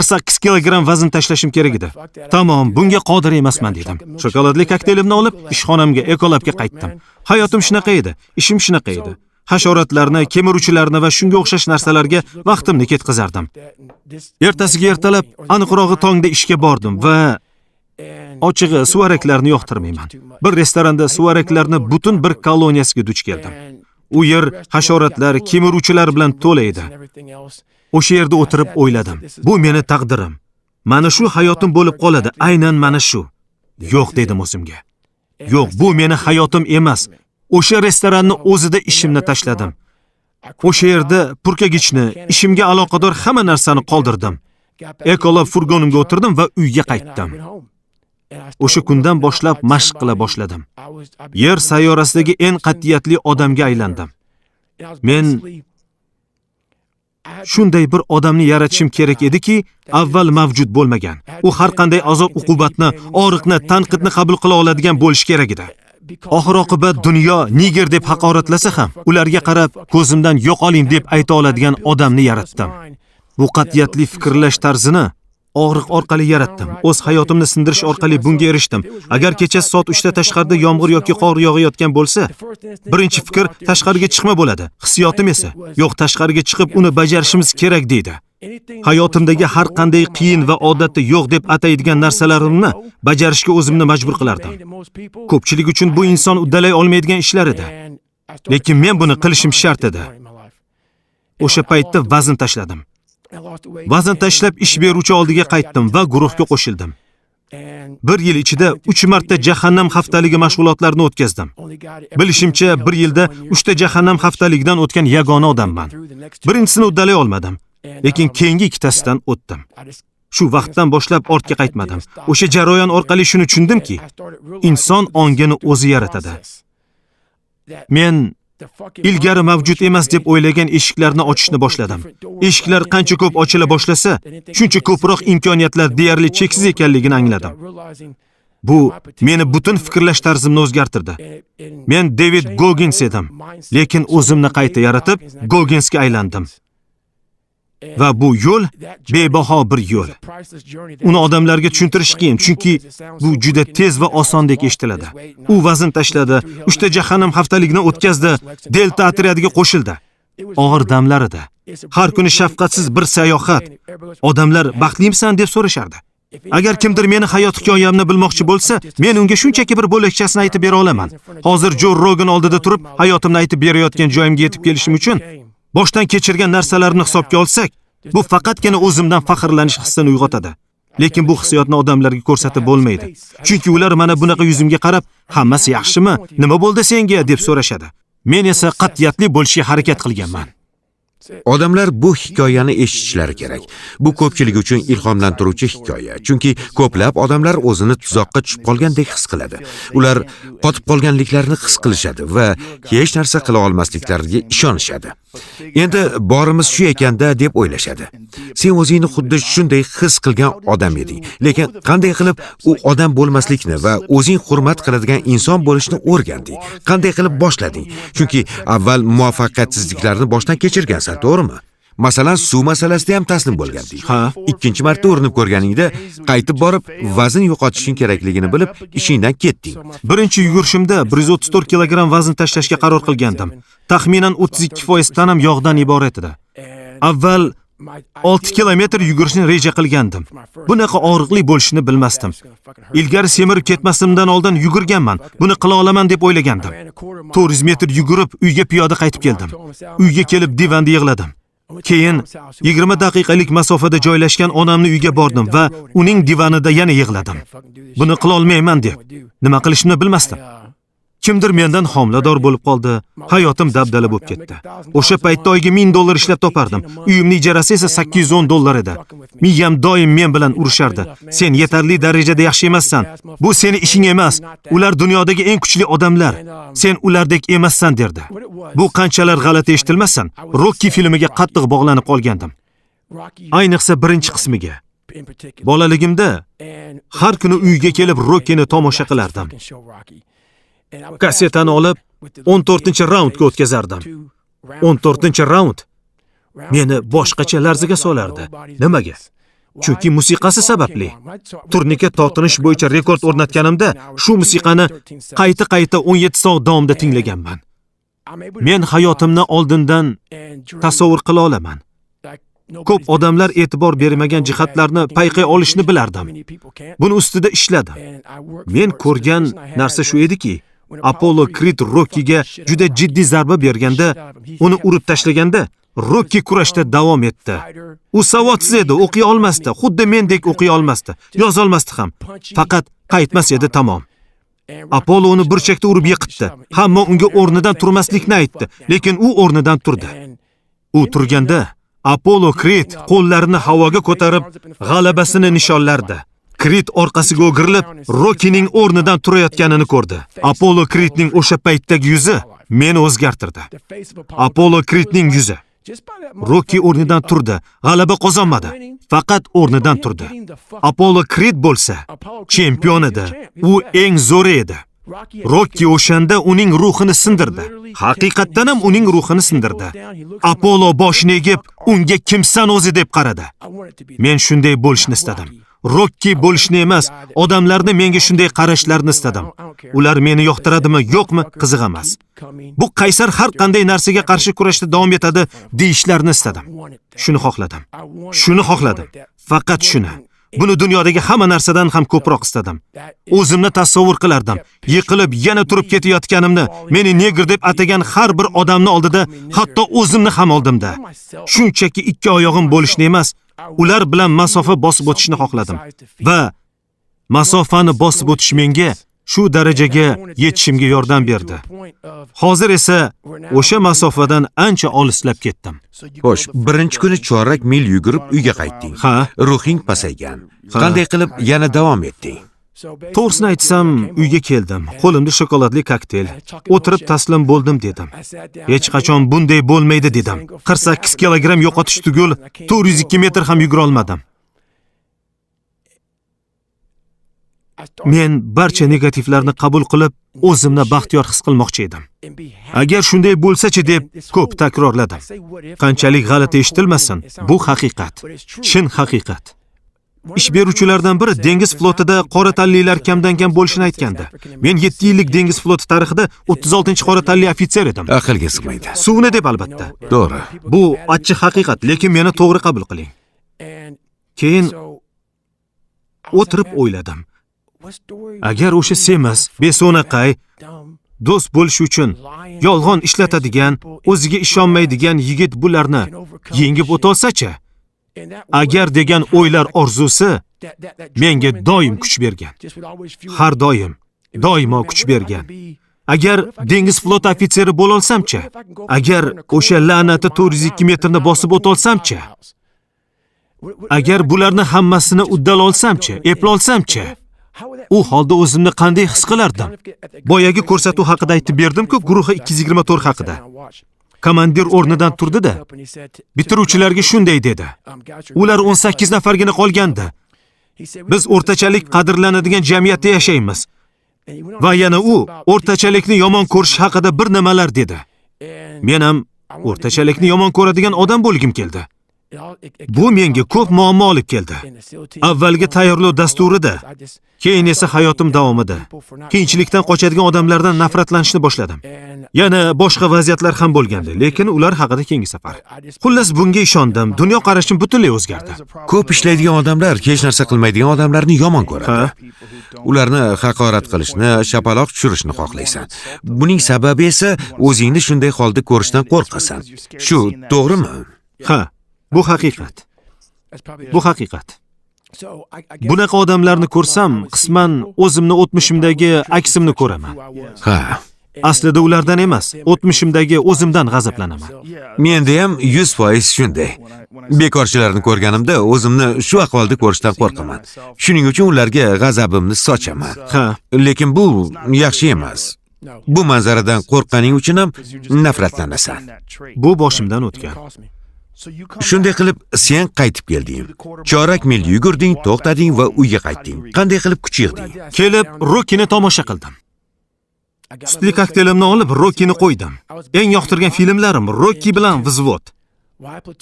48 kilogramm vazn tashlashim kerak edi. Tamom, bunga qodir emasman dedim. Shokoladli kokteylimni olib, ishxonamga, Ekolabga qaytdim. Hayotim shunaqa edi, ishim shunaqa edi. Hasharotlarni, kemiruvchilarni va shunga o'xshash narsalarga vaqtimni ketkazardim. Ertasiga ertalab, aniqrog'i tongda ishga bordim va ochig'i suvaraklarni yoqtirmayman. Bir restoranda suvaraklarni butun bir koloniyasiga duch keldim. U yer hasharotlar, kemiruvchilar bilan to'la edi. O'sha yerda o'tirib o'yladim. Bu meni taqdirim. Mana shu hayotim bo'lib qoladi, aynan mana shu. Yo'q dedim o'zimga. Yo'q, bu meni hayotim emas. O'sha restoranni o'zida ishimni tashladim. O'sha yerda purkagichni, ishimga aloqador hamma narsani qoldirdim. Ekolab furgonimga o'tirdim va uyga qaytdim. O'sha kundan boshlab mashq qila boshladim. Yer sayyorasidagi eng qat'iyatli odamga aylandim. Men shunday bir odamni yaratishim kerak ediki, avval mavjud bo'lmagan. U har qanday azob-uqubatni, og'riqni, tanqidni qabul qila oladigan bo'lishi kerak edi. Oxir oqibat dunyo nigger deb haqoratlasa ham, ularga qarab ko'zimdan yo'qoling deb ayta oladigan odamni yaratdim. Bu qat'iyatli fikrlash tarzini og'riq orqali yaratdim. O'z hayotimni sindirish orqali bunga erishdim. Agar kechasi soat 3 da tashqarida yomg'ir yoki qor yog'ayotgan bo'lsa, birinchi fikr tashqariga chiqma bo'ladi. Hissiyotim esa, yo'q, tashqariga chiqib uni bajarishimiz kerak deydi. Hayotimdagi har qanday qiyin va odatda yo'q deb ataydigan narsalarimni bajarishga o'zimni majbur qilardim. Ko'pchilik uchun bu inson uddalay olmaydigan ishlar edi. Lekin men buni qilishim shart edi. O'sha paytda vazn tashladim. Vazn tashlab ish beruvchi oldiga qaytdim va guruhga qo'shildim. Bir yil ichida 3 marta jahannam haftaligi mashg'ulotlarini o'tkazdim. Bilishimcha, bir yilda 3 ta jahannam haftaligidan o'tgan yagona odamman. Birinchisini uddalay olmadim, lekin keyingi ikkitasidan o'tdim. Shu vaqtdan boshlab ortga qaytmadim. O'sha jarayon orqali shuni tushundimki, inson ongini o'zi yaratadi. Men ilgari mavjud emas deb o'ylagan eshiklarni ochishni boshladim. Eshiklar qancha ko'p ochila boshlasa, shuncha ko'proq imkoniyatlar deyarli cheksiz ekanligini angladim. Bu meni butun fikrlash tarzimni o'zgartirdi. Men David Goggins edim, lekin o'zimni qayta yaratib, Gogginsga aylandim. Va bu yo'l bebaho bir yo'l. Uni odamlarga tushuntirish qiyin, chunki bu juda tez va osondek eshitiladi. U vazn tashladi, 3 ta jahannam haftaligini o'tkazdi, Delta otryadiga qo'shildi. Og'ir damlar edi. Har kuni shafqatsiz bir sayohat. Odamlar baxtlimisan deb so'rashardi. Agar kimdir meni hayot hikoyamni bilmoqchi bo'lsa, men unga shunchaki bir bo'lakchasini aytib bera olaman. Hozir Jo Rogan oldida turib, hayotimni aytib berayotgan joyimga yetib kelishim uchun boshdan kechirgan narsalarimni hisobga olsak, bu faqatgina o'zimdan faxrlanish hissini uyg'otadi. Lekin bu hissiyotni odamlarga ko'rsatib bo'lmaydi. Chunki ular mana bunaqa yuzimga qarab, hammasi yaxshimi? Nima bo'ldi senga deb so'rashadi. Men esa qat'iyatli bo'lishga harakat qilganman. Odamlar bu hikoyani eshitishlari kerak. Bu ko'pchilik uchun ilhomlantiruvchi hikoya, chunki ko'plab odamlar o'zini tuzoqqa tushib qolgandek his qiladi. Ular qotib qolganliklarini his qilishadi va hech narsa qila olmasliklariga ishonishadi. Endi borimiz shu ekanda deb o'ylashadi. Sen o'zingni xuddi shunday his qilgan odam eding. Lekin qanday qilib u odam bo'lmaslikni va o'zing hurmat qiladigan inson bo'lishni o'rganding? Qanday qilib boshlading? Chunki avval muvaffaqiyatsizliklarni boshdan kechirgansan, to'g'rimi? Masalan, suv masalasida ham taslim bo'lganding. Ha. Ikkinchi marta urinib ko'rganingda qaytib borib vazn yo'qotishing kerakligini bilib, ishingdan ketding. Birinchi yugurishimda 134 kilogramm vazn tashlashga qaror qilgandim. Taxminan 32% tanam yog'dan iborat edi. Avval 6 kilometr yugurishni reja qilgandim. Bunaqa og'riqli bo'lishini bilmasdim. Ilgari semirib ketmasimdan oldin yugurganman. Buni qila olaman deb o'ylagandim. 400 metr yugurib uyga piyoda qaytib keldim. Uyga kelib divanda yig'ladim. Keyin 20 daqiqalik masofada joylashgan onamni uyiga bordim va uning divanida yana yig'ladim. Buni qila olmayman deb. Nima qilishimni bilmasdim. Kimdir mendan homilador bo'lib qoldi. Hayotim dabdala bo'lib ketdi. O'sha paytda oyiga 1000 dollar ishlab topardim. Uyimning ijarasi esa 810 dollar edi. Miyam doim men bilan urushardi. Sen yetarli darajada yaxshi emassan. Bu seni ishing emas. Ular dunyodagi eng kuchli odamlar. Sen ulardek emassan derdi. Bu qanchalar g'alati eshitilmasin, Rocky filmiga qattiq bog'lanib qolgandim. Ayniqsa birinchi qismiga. Bolaligimda har kuni uyga kelib Rockini tomosha qilardim. Kassetani olib 14-raundga o'tkazardim. 14-raund meni boshqacha larzaga solardi. Nimaga? Chunki musiqasi sababli. Turnikka tortinish bo'yicha rekord o'rnatganimda shu musiqani qayta-qayta 17 soat davomida tinglaganman. Men hayotimni oldindan tasavvur qila olaman. Ko'p odamlar e'tibor bermagan jihatlarni payqay olishni bilardim. Buni ustida ishladim. Men ko'rgan narsa shu ediki, Apollo Creed Rockyga juda jiddiy zarba berganda, uni urib tashlaganda, Rocky kurashda davom etdi. U savodsiz edi, o'qiy olmasdi, xuddi mendek o'qiy olmasdi, yoza olmasdi ham. Faqat qaytmas edi, tamom. Apollo uni burchakda urib yiqitdi. Hamma unga o'rnidan turmaslikni aytdi, lekin u o'rnidan turdi. U turganda Apollo Creed qo'llarini havoga ko'tarib g'alabasini nishonlardi. Creed orqasiga o'girilib, Rockyning o'rnidan turayotganini ko'rdi. Apollo Creedning o'sha paytdagi yuzi meni o'zgartirdi. Apollo Creedning yuzi. Rocky o'rnidan turdi, g'alaba qozonmadi, faqat o'rnidan turdi. Apollo Creed bo'lsa, chempion edi. U eng zo'ri edi. Rocky o'shanda uning ruhini sindirdi. Haqiqatdan ham uning ruhini sindirdi. Apollo boshini egib, unga kimsan o'zi deb qaradi. Men shunday bo'lishni istadim. Rocky bo'lishni emas, odamlarni menga shunday qarashlarini istadim. Ular meni yoqtiradimi, yo'qmi, qiziq emas. Bu qaysar har qanday narsaga qarshi kurashda davom etadi deyishlarini istadim. Shuni xohladim. Shuni xohladim. Faqat shuni. Buni dunyodagi hamma narsadan ham ko'proq istadim. O'zimni tasavvur qilardim. Yiqilib yana turib ketayotganimni, meni negr deb atagan har bir odamni oldida, hatto o'zimni ham oldimda. Shunchaki ikki oyog'im bo'lishni emas, ular bilan masofa bosib o'tishni xohladim. Va masofani bosib o'tish menga shu darajaga yetishimga yordam berdi. Hozir esa o'sha masofadan ancha olislab ketdim. Xo'sh, birinchi kuni chorak mil yugurib uyga qaytding. Ha. Ruhing pasaygan. Qanday qilib yana davom etding? To'g'risini aytsam, uyga keldim. Qo'limda shokoladli kokteyl. O'tirib taslim bo'ldim dedim. Hech qachon bunday bo'lmaydi dedim. 48 kilogramm yo'qotish tugul, 402 metr ham yugura olmadim. Men barcha negativlarni qabul qilib, o'zimni baxtiyor his qilmoqchi edim. Agar shunday bo'lsa-chi deb ko'p takrorladim. Qanchalik g'alati eshitilmasin, bu haqiqat. Chin haqiqat. Ish beruvchilardan biri dengiz flotida qora tanlilar kamdan-kam bo'lishini aytgandi. Men 7 yillik dengiz floti tarixida 36-qora tanli ofitser edim. Aqlga sig'maydi. Suvni deb albatta. To'g'ri. Bu achchiq haqiqat, lekin meni to'g'ri qabul qiling. Keyin o'tirib o'yladim. Agar o'sha semiz, beso'naqay, do'st bo'lish uchun yolg'on ishlatadigan, o'ziga ishonmaydigan yigit bularni yengib o'tolsa-chi? Agar degan o'ylar orzusi menga doim kuch bergan. Har doim, doimo kuch bergan. Agar dengiz floti ofitseri bo'la olsam-chi? Agar o'sha la'nati 402 metrni bosib o'tolsam-chi? Agar bularni hammasini uddala olsam-chi, epla olsam-chi? U holda o'zimni qanday his qilardim? Boyagi ko'rsatuv haqida aytib berdim-ku, guruhi 224 haqida. Komandir o'rnidan turdi-da, bitiruvchilarga shunday dedi. Ular 18 nafargina qolgandi. Biz o'rtachalik qadrlanadigan jamiyatda yashaymiz. Va yana u o'rtachalikni yomon ko'rish haqida bir nimalar dedi. Men ham o'rtachalikni yomon ko'radigan odam bo'lgim keldi. Bu menga ko'p muammo olib keldi. Avvalgi tayyorlov dasturida, keyin esa hayotim davomida qiyinchilikdan qochadigan odamlardan nafratlanishni boshladim. Yana boshqa vaziyatlar ham bo'lgandi, lekin ular haqida keyingi safar. Xullas, bunga ishondim. Dunyo qarashim butunlay o'zgardi. Ko'p ishlaydigan odamlar hech narsa qilmaydigan odamlarni yomon ko'radi. Ha. Ularni haqorat qilishni, shapaloq tushirishni xohlaysan. Buning sababi esa o'zingni shunday holda ko'rishdan qo'rqasan. Shu to'g'rimi? Ha, bu haqiqat. Bu haqiqat. Bunaqa odamlarni ko'rsam, qisman o'zimni o'tmishimdagi aksimni ko'raman. Ha. Aslida ulardan emas, o'tmishimdagi o'zimdan g'azablanaman. Menda ham 100% shunday. Bekorchilarni ko'rganimda o'zimni shu ahvolda ko'rishdan qo'rqaman. Shuning uchun ularga g'azabimni sochaman. Ha, Lekin bu yaxshi emas. Bu manzaradan qo'rqqaning uchun ham nafratlanasan. Bu boshimdan o'tgan. Shunday qilib sen qaytib kelding. Chorak mil yugurding, to'xtading va uyga qaytding. Qanday qilib kuch yig'ding? Kelib Rockini tomosha qildim. Sutli kokteylimni olib Rockini qo'ydim. Eng yoqtirgan filmlarim Rocky bilan Vzvod.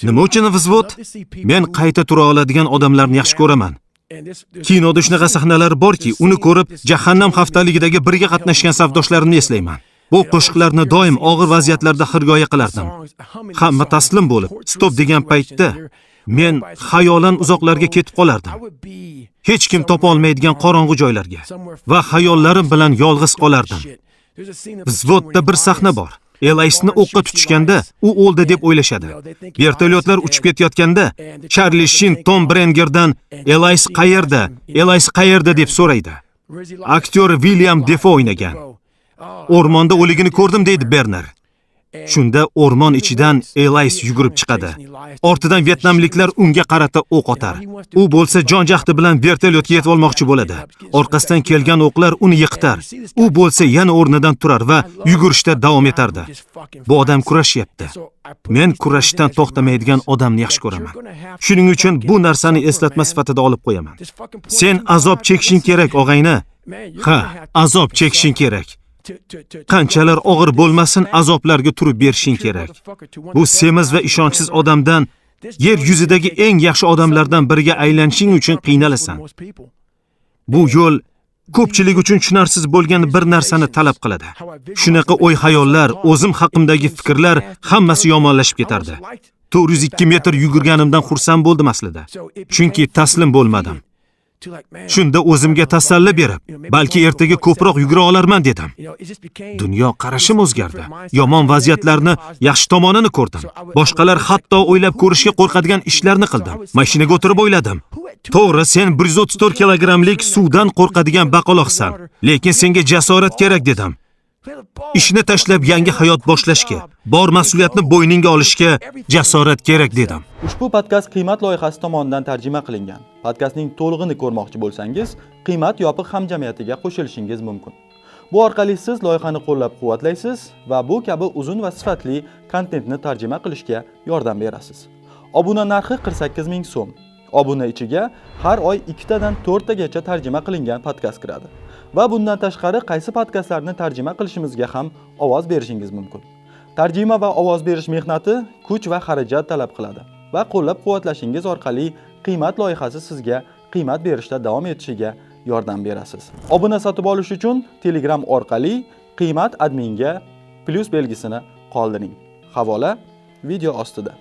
Nima uchun vzvod? Men qayta tura oladigan odamlarni yaxshi ko'raman. Kinoda shunaqa sahnalar borki, uni ko'rib jahannam haftaligidagi birga qatnashgan safdoshlarimni eslayman. Bu qo'shiqlarni doim og'ir vaziyatlarda xirgoyi qilardim. Hamma taslim bo'lib, stop degan paytda men xayolan uzoqlarga ketib qolardim. Hech kim topa olmaydigan qorong'u joylarga va xayollarim bilan yolg'iz qolardim. Vzvodda bir sahna bor. Eliasni o'qqa tutishganda u o'ldi deb o'ylashadi. Vertolyotlar uchib ketayotganda Charlie Shin Tom Berengerdan "Elias qayerda? Elias qayerda?" deb so'raydi. Aktyor William Defo o'ynagan. "O'rmonda o'ligini ko'rdim", deydi Berner. Shunda o'rmon ichidan Elias yugurib chiqadi. Ortidan vyetnamliklar unga qarata o'q otar. U bo'lsa jon jahdi bilan vertolyotga yetib olmoqchi bo'ladi. Orqasidan kelgan o'qlar uni yiqitar. U bo'lsa yana o'rnidan turar va yugurishda davom etardi. Bu odam kurashyapti. Men kurashdan to'xtamaydigan odamni yaxshi ko'raman. Shuning uchun bu narsani eslatma sifatida olib qo'yaman. Sen azob chekishing kerak, og'ayni. Ha, azob chekishing kerak. Qanchalar og'ir bo'lmasin, azoblarga turib berishing kerak. Bu semiz va ishonchsiz odamdan yer yuzidagi eng yaxshi odamlardan biriga aylanishing uchun qiynalasan. Bu yo'l ko'pchilik uchun tushunarsiz bo'lgan bir narsani talab qiladi. Shunaqa o'y-xayollar, o'zim haqimdagi fikrlar hammasi yomonlashib ketardi. 402 metr yugurganimdan xursand bo'ldim aslida. Chunki taslim bo'lmadim. Shunda o'zimga tasalli berib, balki ertaga ko'proq yugura olarman dedim. Dunyo qarashim o'zgardi. Yomon vaziyatlarni yaxshi tomonini ko'rdim. Boshqalar hatto o'ylab ko'rishga qo'rqadigan ishlarni qildim. Mashinaga o'tirib o'yladim. To'g'ri, sen 134 kilogrammlik suvdan qo'rqadigan baqaloqsan, lekin senga jasorat kerak dedim. Ishni tashlab yangi hayot boshlashga, bor mas'uliyatni bo'yningga olishga jasorat kerak dedim. Ushbu podkast Qiymat loyihasi tomonidan tarjima qilingan. Podkastning to'lig'ini ko'rmoqchi bo'lsangiz, Qiymat yopiq hamjamiyatiga qo'shilishingiz mumkin. Bu orqali siz loyihani qo'llab-quvvatlaysiz va bu kabi uzun va sifatli kontentni tarjima qilishga yordam berasiz. Obuna narxi 48 ming so'm. Obuna ichiga har oy ikkitadan to'rttagacha tarjima qilingan podkast kiradi. Va bundan tashqari qaysi podkastlarni tarjima qilishimizga ham ovoz berishingiz mumkin. Tarjima va ovoz berish mehnati kuch va xarajat talab qiladi va qo'llab-quvvatlashingiz orqali Qiymat loyihasi sizga qiymat berishda davom etishiga yordam berasiz. Obuna sotib olish uchun Telegram orqali Qiymat adminga plyus belgisini qoldiring. Havola video ostida.